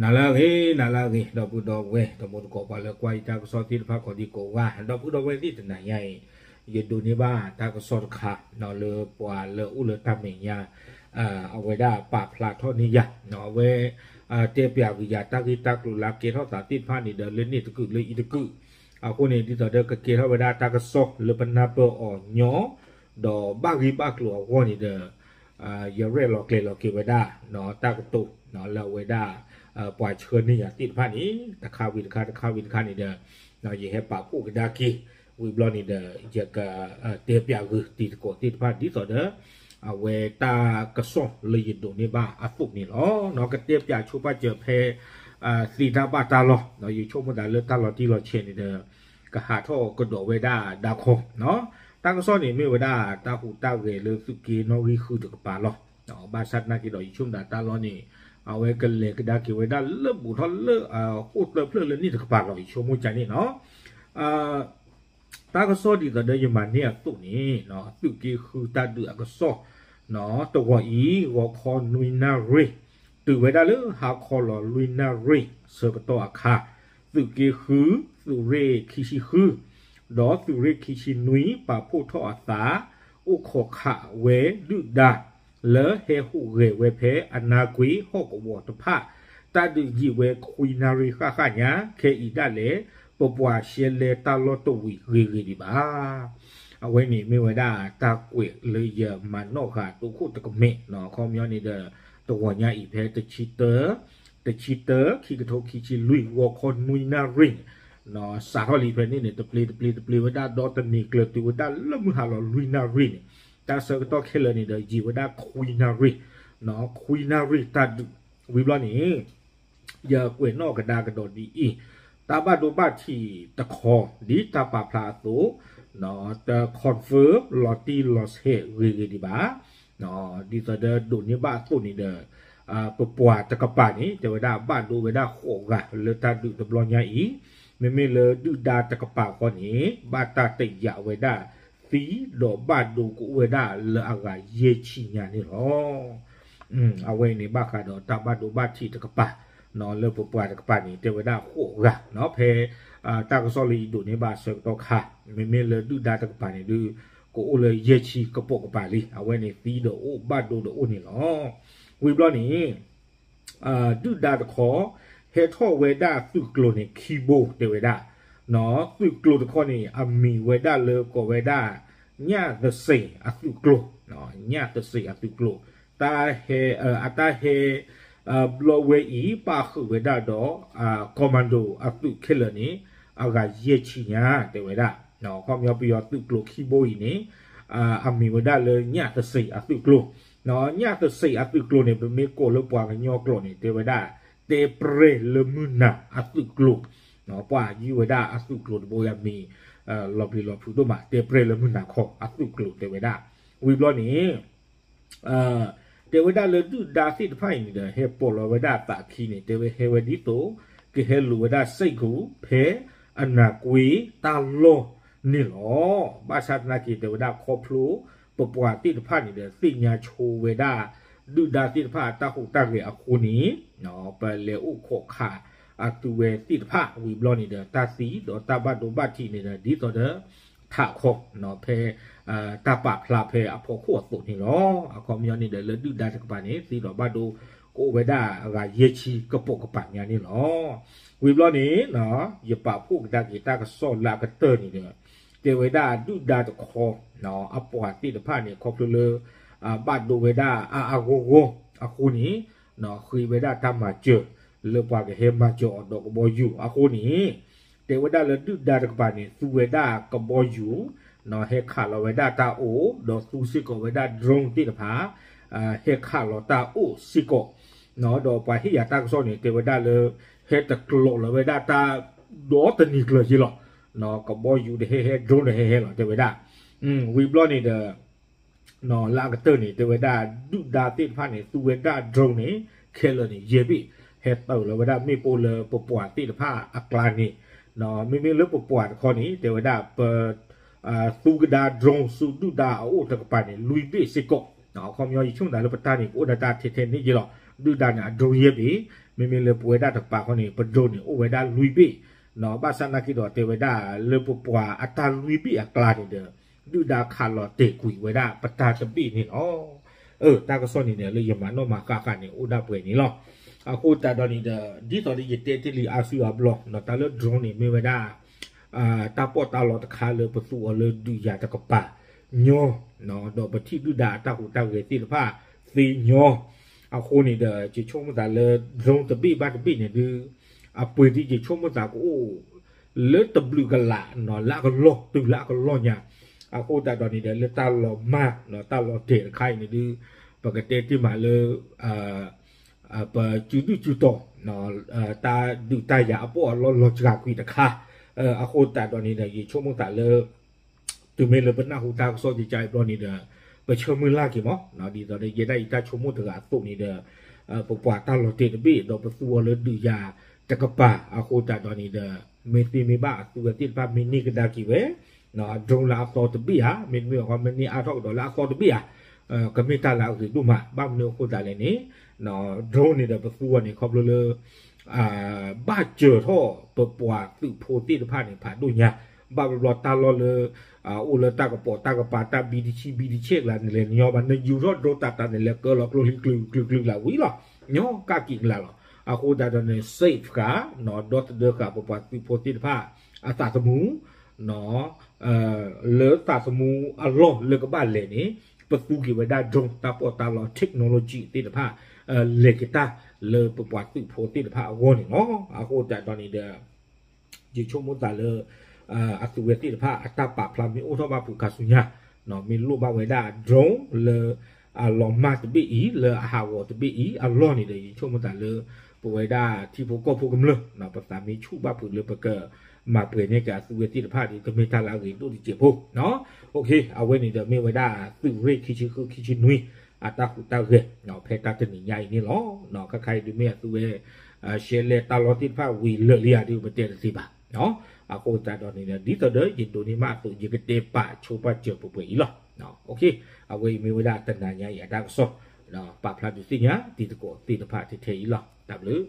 နၤလၢအဂ့ၤ နၤလၢအဂ့ၤ ဒီပုၢ်ဒီဝဲၢ် ဒီမိၢ်ဒီကိး ပှၤလၢကွၢ်ယတၢ်ကစီၣ်သ့ၣ်တဖၣ်ကိးဒံကိးဂၤ ဒီပုၢ်ဒီဝဲၢ်သ့ၣ် တနၤညါအံၤ ယဒိးန့ၢ်ဘၣ်တၢ်ကစီၣ်တခါ လၢပှၤလၢအိၣ်လၢတၢ်မဲာ်ညါ အဝဲဒၣ်ပာ်ဖျါထီၣ်န့ၢ်ယၤ အဝဲ တဲပၠးဂ့ၤယၤတၢ်ဂ့ၢ်တၢ်ကျိၤလၢကဲထီၣ်သးသ့ၣ်တဖၣ်န့ၣ်ဒီး လၢန့ၣ်တကုာ်လၢအံၤတကုာ် အဃိန့ၣ် ဒ်သိးဒီးကကဲထီၣ်ဝဲဒၣ်တၢ်ကစီၣ်လၢပနၢ်ပၢၢ်အီၤညီ ဒီးဘၣ်ဂ့ၢ်ဘၣ်ကျိၤအဂီၢ်န့ၣ်ဒီး ယရဲၣ်လီၤကျဲၤလီၤက့ၤဝဲဒၣ် တၢ်ကတိၤ လၢအဝဲဒၣ် ပှၤဆှၢန့ၢ်ယၤသ့ၣ်တဖၣ်န့ၣ် တခါဝံၤတခါ တခါဝံၤတခါန့ၣ်ဒီး ယဟဲပာ်ဖှိၣ်ကဒါက့ၤ ဝံၤဘျီန့ၣ်ဒီး ယက တဲပၠးဂ့ၤတံၤသကိးသ့ၣ်တဖၣ် ဒ်သိးဒီး အဝဲတၢ်ကစီၣ်လၢယဒိးန့ၢ်ဘၣ်အသိးန့ၣ်လီၤ. ကတဲပၠးဆိပာ်စၢၤဖဲ သ့တၢ်ဘၣ်တၢ်လီၢ် ယဆိကမိၣ်သးလၢတၢ်လီၤတံၢ်လီၤဆဲးန့ၣ်ဒီး ကဟးထီၣ်ကဒီးဝဲဒၣ်ဒါခီ တၢ်ကစီၣ်န့ၣ်မ့ၢ်ဝဲဒၣ် တၢ်ဟူးတၢ်ဂဲၤလၢသုးက့နီၣ်ဂံၢ်ဃုတကပၤလီၤ. ဘၣ်ဆၣ်သနာ်က့ဒီး ယဆိကမိၣ်သးတၢ်လီၢ်န့ၣ် အဝဲကလဲၤကဒါက့ၤဝဲဒၣ်လၢဘူးထီၣ်လၢ ဃိၣ်သၢဖျၢၣ်လၢန့ၣ်တကပၤလီၤ ယဆိကမိၣ်ကန့ၣ်နီၤ တၢ်ကစီၣ်ဒ်သိးဒီးယမၤန့ၢ်အသိးန့ၣ် သုးက့ဃုတၢ်ဒုးအကစီၣ် တဝီၤအံၤ ဂီၤခီနွံနၣ်ရံၣ် တုၤဝဲဒၣ်လၢဟါခီလီၤလွံၢ်နၣ်ရံၣ်ဆၢကတီၢ်အခါ သုးက့ဃု သုးရ့ၣ်ခံဆံဃု ဒီးသုးရ့ၣ်ခံဆံနွံ ပာ်ဖှိၣ်ထီၣ်အသး အိၣ်ခိးခးဝဲဒုၣ်ဒါ လၢဟဲဟူးဂဲၤဝဲဖဲအနါကွ့ဟီၣ်ကဝီၤတဖၣ် တၢ်ဒုးယံာ်ဝဲခွံနၣ်ရံၣ်ဃၣ်ဃၣ်ညါ ခဲအံၤဒၣ်လဲာ် ပပှၤရှဲလဲတၢ်လီၢ်တဝံၤဂ့ၤဂ့ၤဒံးဘၣ်. အဝဲန့ၣ်မ့ၢ်ဝဲဒၣ်တၢ်ကွဲးလၢယမၤနီၣ်ဃာ်ဒိခိၣ်တကမဲာ် အခီပညီန့ၣ်ဒီး တဝီၤညါအံၤဖဲ တဆံတၢ ခံကထိခံဆံလွံၢ် ဂီၤခီနွံနၣ်ရံၣ် စးထီၣ်လံဖဲန့ၣ်န့ၣ် တပျ့ၤတပျ့ၤတပျ့ၤဝဲဒၣ်ဒီတနံၤကျၢၤတုၤဝဲဒၣ်လၢမုၢ်ဟါလီၤလွံၢ်နၣ်ရံၣ်န့ၣ် တၢ်ဆၢကတီၢ်ခဲလၢာ်န့ၣ်ဒီး ယံာ်ဝဲဒၣ်ခွံနၣ်ရံၣ် ခွံနၣ်ရံၣ်တၢ်ဒုး ဝံၤဘျီန့ၣ် ယကွဲးနီၣ်ကဒါကဒီးဒ်အံၤ, တၢ်ဘၣ်ဒိဘၣ်ထံးတခီ ဒ်တၢ်ပာ်ဖျါအသိး တ confirm လီၤတံၢ်လီၤဆဲးဂ့ၤဂ့ၤဒံးဘၣ်. ဒ်သိးဒီးဒိးန့ၢ်ဘၣ်အသိးန့ၣ်ဒီး ပပှၤတကပၤန့ၣ် တဲဝဲဒၣ်ဘၣ်ဒိဝဲဒၣ်ဃိးဂၤလၢတၢ်ဒုးတဘျီညါအံၤ, မ့မ့ၢ်လၢဒုၣ်ဒါတကပၤဃီန့ၣ် ဘၣ်တၢ်တယာ်ဝဲဒၣ် သံဒီးဘၣ်ဒိကအိၣ်ဝဲဒၣ်လၢအဂၤယဲၢ်ဆံညါန့ၣ်လီၤ. အဝဲအံၤန့ၣ်ဘၣ်ဃးဒီးတၢ်ဘၣ်ဒိဘၣ်ထံးတကပၤ လၢပပှၤတကပၤန့ၣ် တဲဝဲဒၣ်ဃိးဂၤ ဖဲ တၢ်ကစီၣ်လၢယဒိးန့ၢ်ဘၣ်အဆၢကတီၢ်ခါ, မ့မ့ၢ်လၢဒုၣ်ဒါတကပၤန့ၣ်ဒုး ကအိၣ်လၢယဲၢ်ဆံကပိာ်ကပၤလံ. အဝဲန့ၣ်သံဒီးအိၣ်ဘၣ်ဒိဒီးအိၣ်န့ၣ်လီၤ. ဝံၤဘျီန့ၣ် ဒုၣ်ဒါတခီ ဟဲထီၣ်ဝဲဒၣ်သုးကျိၤန့ၣ်ခံဘိတဲဝဲဒၣ်, သုးကျိၤတခီန့ၣ် အမံၤဝဲဒၣ်လၢကိးဝဲဒၣ် ညၣ်သစ့းအသုးကျိၤ, ညၣ်သစ့းအသုးကျိၤ, တၢ်ဟဲ အတၢ်ဟဲ ဘျီဝဲအံၤ ပၣ်ဃုာ်ဝဲဒၣ်ဒီး commando အသုးခဲလၢာ်န့ၣ် အဂၤယဲၢ်ဆံညါတဲဝဲဒၣ်, ခီပညီပယီၤသုးကျိၤခံဘိအံၤန့ၣ် အမံၤဝဲဒၣ်လၢညၣ်သစ့းအသုးကျိၤ, ညၣ်သစ့းအသုးကျိၤန့ၣ် ပမ့ၢ်ကိးလၢပှၤကညီကျိာ်န့ၣ် တဲဝဲဒၣ် တဲပြဲၢ်လၢမုၢ်နၤအသုးကျိၤ, ပှၤယုၢ်ဝဲဒၣ်အသုးကျိၤတဘိအမံၤ လီၤပျံၤလီၤဖုးဒိၣ်မး တဲပြဲၢ်လၢမုၢ်နၤခီအသုးကျိၤတဲဝဲဒၣ်, ဝံၤဘျီန့ၣ် တဲဝဲဒၣ်လၢဒုၣ်ဒါသ့ၣ်တဖၣ်အံၤန့ၣ်ဒီး ဟဲပိာ်လီၤဝဲဒၣ်အသးခံန့ၣ် တဲဝဲဟဲဝဲဒ်သိး ကဟဲလူၤဝဲဒၣ်စ့ၢ်ကီး ဖဲအနါကွ့တၢ်လီၢ်န့ၣ်လီၤ. ဘၣ်ဆၣ်သနာ်က့ တဲဝဲဒၣ်ခီဖျိ ပပှၤသ့ၣ်တဖၣ်န့ၣ်ဒီး သ့ၣ်ညါဆိဝဲဒၣ် ဒုၣ်ဒါသ့ၣ်တဖၣ်အတၢ်ဟူးတၢ်ဂဲၤအဃိန့ၣ် ပလဲၤအိၣ်ခိးခးအသုဝဲသ့ၣ်တဖၣ် ဝံၤဘျီန့ၣ်ဒီး တၢ်သံဒီးတၢ်ဘၣ်ဒိဘၣ်ထံးန့ၣ်ဒီး ဒ်သိးဒီး ထးခီ ဖဲ တၢ်ပာ်ဖျါဖဲအဖီခိၣ်အသိးန့ၣ်လီၤ. အခီပညီန့ၣ်ဒီး လၢဒုၣ်ဒါတကပၤန့ၣ် သံဒီးဘၣ်ဒိ ကအိၣ်ဝဲဒၣ်အဂၤယဲၢ်ဆံကပိာ်ကပၤညါန့ၣ်လီၤ. ဝံၤဘျီန့ၣ် ယပာ်ဖှိၣ်ကဒါက့ၤတၢ်ကစီၣ်လၢအကတၢၢ်န့ၣ်ဒီး တဲဝဲဒၣ်ဒုၣ်ဒါတခီ အပှၤသ့ၣ်တဖၣ်န့ၣ် ခီဖျိလၢ ဘၣ်ဒိဝဲဒၣ်အါအါဂီၢ်ဂီၢ်အဃိန့ၣ် ဃ့ဝဲဒၣ်တၢ်မၤစၢၤ လၢပှၤကဟဲမၤစၢၤအီၤဒီးကဘီယူၤအဃိန့ၣ် တဲဝဲဒၣ်လၢဒုၣ်ဒါတကပၤန့ၣ် သူဝဲဒၣ်ကဘီယူၤ ဟဲခးလီၤဝဲဒၣ်တၢ်အိၣ် ဒီးသူစ့ၢ်ကီးဝဲဒၣ် drone သ့ၣ်တဖၣ် ဟဲခးလီၤတၢ်အိၣ်စ့ၢ်ကီး ဒီးပှၤဟ့ၣ်ယၤတၢ်ကစီၣ်န့ၣ် တဲဝဲဒၣ်လၢ ဟဲတကျိးလီၤဝဲဒၣ်တၢ် ဒီတနံၤကျၢၤက့လီၤ. ကဘီယူၤတဟဲဟဲ drone တဟဲဟဲလီၤ တဲဝဲဒၣ် ဝံၤဘျီန့ၣ်ဒီး လၢအကတၢၢ်န့ၣ် တဲဝဲဒၣ်ဒုၣ်ဒါသ့ၣ်တဖၣ်န့ၣ် သူဝဲဒၣ် drone န့ၣ် ခဲလၢာ်န့ၣ် ယဲၢ်ဘ့ၣ် ဟဲတ့ၢ်လီၤဝဲဒၣ်မ့ၣ်ပိၢ်လၢပပှၤသ့ၣ်တဖၣ်အကျါန့ၣ် မ့မ့ၢ်လၢပပှၤတခီန့ၣ် တဲဝဲဒၣ်ပ သူကဒါ drone ဆူဒုၣ်ဒါအအိၣ်တကပၤန့ၣ် လွံၢ်ဘ့ၣ်စ့ၢ်ကီး အခီပညီယဆိကမိၣ်သးလၢပတၢ်န့ၣ် ကအိၣ်ဒီးတၢ်ထဲထဲန့ၣ်က့လီၤ. ဒုၣ်ဒါန့ၣ် အ drone ယဲၢ်ဘ့ၣ်, မ့မ့ၢ်လၢပဝဲဒၣ်တကပၤဃီန့ၣ် ပ drone န့ၣ် အိၣ်ဝဲဒၣ်လွံၢ်ဘ့ၣ်, ဘၣ်ဆၣ်နာ်က့ဒီးတဲဝဲဒၣ်လၢပပှၤအတၢ်လွံၢ်ဘ့ၣ်အကျါန့ၣ်ဒီး ဒုၣ်ဒါခးလီၤတဲာ်ကွံာ်ဝဲဒၣ်ပတၢ်တဘ့ၣ်န့ၣ်လီၤ. အၢ တၢ်ကစီၣ်န့ၣ်ဒီး လၢယမၤနီၣ်မၤဃၣ်ဃၣ်န့ၣ် အိၣ်ဒၣ်ပှဲၤန့ၣ်လီၤ. အဃိသတးဒီးန့ၣ်ဒီး ဒ်သိးဒီးယတဲတ့ၢ်လံအါစုအါဘျီ တၢ်လၢ drone န့ၣ် မ့ၢ်ဝဲဒၣ် တၢ်ပီးတၢ်လီတခါလၢပသူအီၤလၢဒုးယၤတကပၤညီ, ဒီးပထံၣ်ဒုၣ်ဒါအတၢ်ဟူးတၢ်ဂဲၤသ့ၣ်တဖၣ်သ့ညီ, အဃိန့ၣ်ဒီး ယဆိကမိၣ်သးလၢ drone တဘ့ၣ်ဘၣ်တဘ့ၣ်န့ၣ်ဒုး အပှ့ၤဒ်ယဆိကမိၣ်သးကအိၣ် လၢတဘျုးကလး လၢအကလီၢ်တုၤလၢအကလီၢ်ညါ, အဃိသတးဒီးန့ၣ်ဒီး လၢတၢ်လီၤမၢ် တၢ်လီၤတဲာ်တခါအံၤန့ၣ်ဒုး ပကတဲတ့ၢ်မးလၢ ပစုဒုၣ်စုတီၤ တၢ်ဒုးတၢ်ယၤအပီးအလီလီၤစှၤကွံာ်တခါ, အဃိသတးဒီးန့ၣ်ဒီး ယဆိကမိၣ်သးလၢ တုၤမ့ၢ်လၢပနၢ်ဟူတၢ်ကစီၣ်ကကါအံၤဘျီန့ၣ်ဒီး ပဆၢမုၢ်လၢ်က့ၤမး, ဒ်သိးဒီးယဲဒၣ်အံၤတၢ်ဆိကမိၣ်တဂၤအသိးန့ၣ်ဒီး ပပှၤတၢ်လီၤတဲာ်တဘ့ၣ် ဒီးပသူအီၤလၢဒုးယၤတကပၤ အဃိသတးဒီးန့ၣ်ဒီး မ့ၢ်သ့မ့ၢ်ဘၣ်အသုဝဲသ့ၣ်တဖၣ်မ့ၢ်န့ၢ်ကဒါက့ၤဝဲ drone လၢအသီတဘ့ၣ်ဧါ, မ့တမ့ၢ်အဃိ မ့ၢ်န့ၢ်အါထီၣ်ကဒီးလၢအသီတဘ့ၣ်ဧါ, ကမ့ၢ်တၢ်လၢအဂ့ၤဒိၣ်မး, ဘၣ်မနုၤအဃိသတးလဲၣ်န့ၣ် drone န့ၣ်ဒီးပသူအီၤန့ၣ် ခီဖျိလၢ ဘၣ်စၢၤထီၣ်ပပှၤသုးဖိသ့ၣ်တဖၣ်န့ၣ် ဖးဒိၣ်ညါ, ဘၣ်ဘျီဘျီတၢ်လီၢ်လၢ အိၣ်လၢတၢ်ကပိာ်တၢ်ကပၤ တၢ်ဘံတဆံဘံတဆဲးကျါန့ၣ်လဲၤနညီဘၣ်, နယူၤထီၣ် drone တၢ်တၢ်န့ၣ် လဲၤကၢလီၤကျိချံကျုကျုကျါဝံၤလီၤ, ညီကၣ်က့ၤကျါလီၤ. အဃိသတးဒီးန့ၣ် safe ဃာ် ဒီသဒၢဃာ်ပပှၤသုးဖိသ့ၣ်တဖၣ် အသးသမူ လၢသးသမူအလီၢ်လၢကဘၣ်လဲၤန့ၣ် ပသူက့ၤဝဲဒၣ် drone တၢ်ပီးတၢ်လီ technology သ့ၣ်တဖၣ် လဲၤက့ၤတၢ်လၢပပှၤသုးဖိသ့ၣ်တဖၣ်အဂီၢ်န့ၣ်လီၤ. အဃိသတးဒီးန့ၣ်ဒီး ယဆိကမိၣ်သးလၢ အသုဝဲသ့ၣ်တဖၣ်အတၢ်ပာ်ဖျါမ့ၢ်အိၣ်ထီၣ်ဘၣ်ဖုးခါဆူညါ မ့ၢ်လိၣ်ဘၣ်ဝဲဒၣ် drone လၢအလီၤမၢ်တဘ့ၣ်အံၤ လၢအဟးဂီၤတဘ့ၣ်အံၤအလီၢ်န့ၣ်ဒီး ယဆိကမိၣ်သးလၢ ပဝဲဒၣ်ထံဖိကီၢ်ဖိကမျၢၢ် ပသးမ့ၢ်ဆူၣ်ဘၣ်ဖုးလၢပကမၤပှဲၤန့ၢ်က့ၤအသုဝဲသ့ၣ်တဖၣ်ဒီး ကမ့ၢ်တၢ်လၢအဂ့ၤဒိၣ်တစဲးဖိ အဝဲန့ၣ်ဒီးမ့ၢ်ဝဲဒၣ်သုးရ့ၣ်ခံဆံဃု ခံဆံနွံ အတၢ်ဟူးတၢ်ဂဲၤ ဖဲတၢ်တနံၤညါအံၤန့ၣ်လီၤ. ခါခါအံၤဒုးမ့ၢ်အသုဝဲ ရှဲလဲၣ်တၢ်လီၢ်သ့ၣ်တဖၣ်ဝံၤလၢာ်လံဧါဒုး ပတဲတသ့ဘၣ်. အဃိသတးဒီးန့ၣ်ဒီး ဒ်သိးဒီးယဒိးန့ၢ်ဘၣ်အသိး ယကတဲပာ်ဆိပာ်စၢၤပှဲၤပှဲၤအံၤလီၤ. အဝဲအံၤမ့ၢ်ဝဲဒၣ်တနၤညါအံၤအတၢ်ကစီၣ် ပာ်ဖျါဒုးသ့ၣ်ညါ တံၤသကိးသ့ၣ်တဖၣ်ထဲထဲအံၤလီၤ. တၢ်ဘျုး